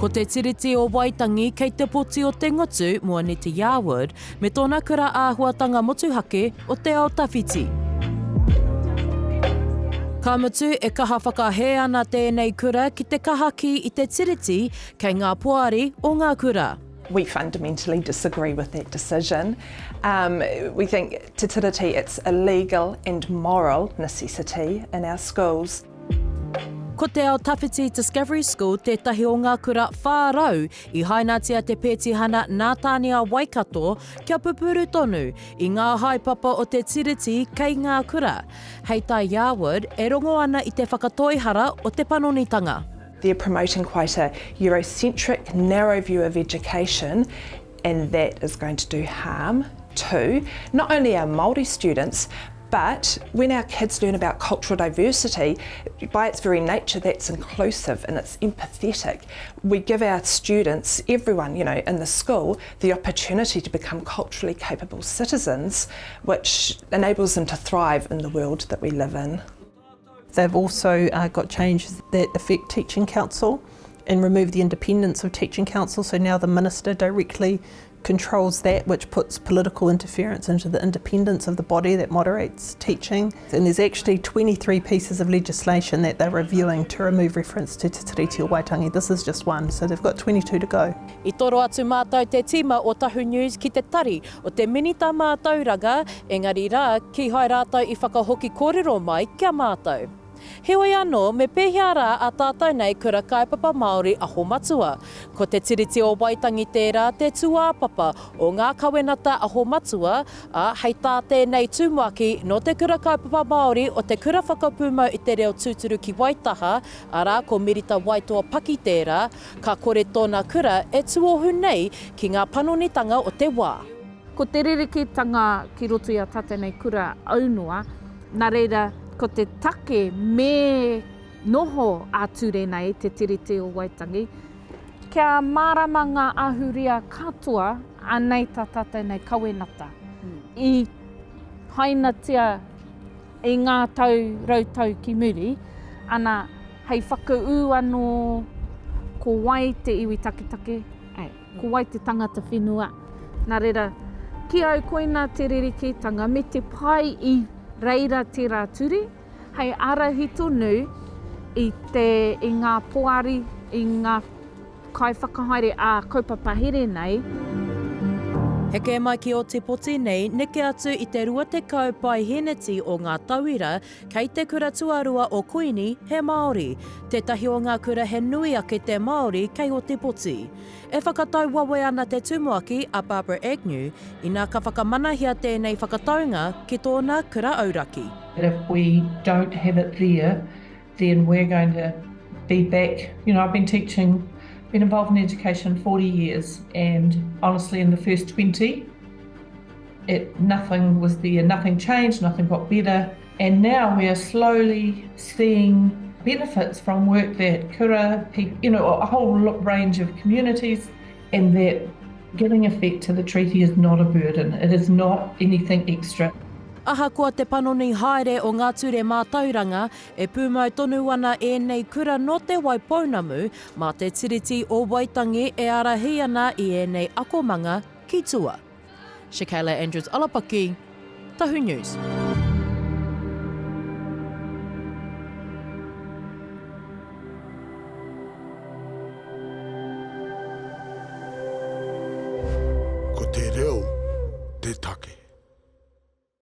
Ko te Tiriti o Waitangi kei te poti o te ngutu mō Anita Yarwood me tōna kura āhuatanga motuhake o te ao tawhiti. Ka mutu, e kaha whakahē ana tēnei kura ki te kaha kī i te Tiriti kei ngā poari o ngā kura. We fundamentally disagree with that decision. Um, we think Te Tiriti, it's a legal and moral necessity in our schools. Ko Te Ao Tawhiti Discovery School tētahi o ngā kura 400 i hainatia te pētihana nā Tāne a Waikato kia pupuru tonu i ngā haepapa o te Tiriti kei ngā kura. Hei tā Yarwood, e rongo ana i te whakatoihara o te panonitanga. They're promoting quite a Eurocentric, narrow view of education and that is going to do harm to not only our Māori students but when our kids learn about cultural diversity, by its very nature that's inclusive and it's empathetic. We give our students, everyone, you know, in the school, the opportunity to become culturally capable citizens, which enables them to thrive in the world that we live in. They've also uh, got changes that affect Teaching Council and remove the independence of Teaching Council. So now the Minister directly controls that, which puts political interference into the independence of the body that moderates teaching. And there's actually 23 pieces of legislation that they're reviewing to remove reference to Te Tiriti o Waitangi. This is just one, so they've got 22 to go. I toro atu mātou te tīma o Tahu News ki te tari o te Minita Mātauranga, engari rā, kīhai rātou i whakahoki kōrero mai ki a mātou. Heoi anō, me pēhea rā ā tātou nei kura kaupapa Māori aho matua? Ko Te Tiriti o Waitangi tērā te tūāpapa o ngā kawenata aho matua, ā, hei tā tēnei tumuaki nō te Kura Kaupapa Māori o Te Kura Whakapūmau i te Reo Tūturu ki Waitaha, arā, ko Merita Waitoa Paki tērā, Ka kore tōna kura e tuohu nei ki ngā panonitanga o te wā. Ko te rerekētanga ki roto i a tātou nei kura aunoa, nā reira, ko te take me noho ā-ture nei te Tiriti o Waitangi, kia mārama ngā ahurea katoa, anei tā tātou nei kawenata i hainatia i ngā tau rautau ki muri, ana, hei whakaū anō ko wai te iwi taketake, āe, ko wai te tangata whenua. Nā reira, ki au koinā te rerekētanga me te pai i reira tērā ture, hei ārahi tonu i te, i ngā poari, i ngā kaiwhakahaere ā-kaupapa here nei. Heke mai ki Ōtepoti nei, neke atu i te 20 paeheneti o ngā tauira kei te kura tuarua o Kuini he Māori, tētahi o ngā kura he nui ake te Māori kei Ōtepoti. E whakatau wawe ana te tumuaki a Barbara Agnew ina ka whakamanahia tēnei whakataunga ki tōna kura auraki. If we don't have it there, then we're going to be back. You know, I've been teaching, been involved in education 40 years, and honestly, in the first 20, it nothing was there, nothing changed, nothing got better. And now we are slowly seeing benefits from work that kura, you know, a whole range of communities, and that giving effect to the treaty is not a burden. It is not anything extra. Ahakoa te panoni haere o ngā ture mātauranga, e pūmau tonu ana ēnei kura nō Te Waipounamu, mā te Tiriti o Waitangi e ārahi ana i ēnei akomanga ki tua. Shakayla Andrews Alapaki, Tahu News. Ko te reo te take.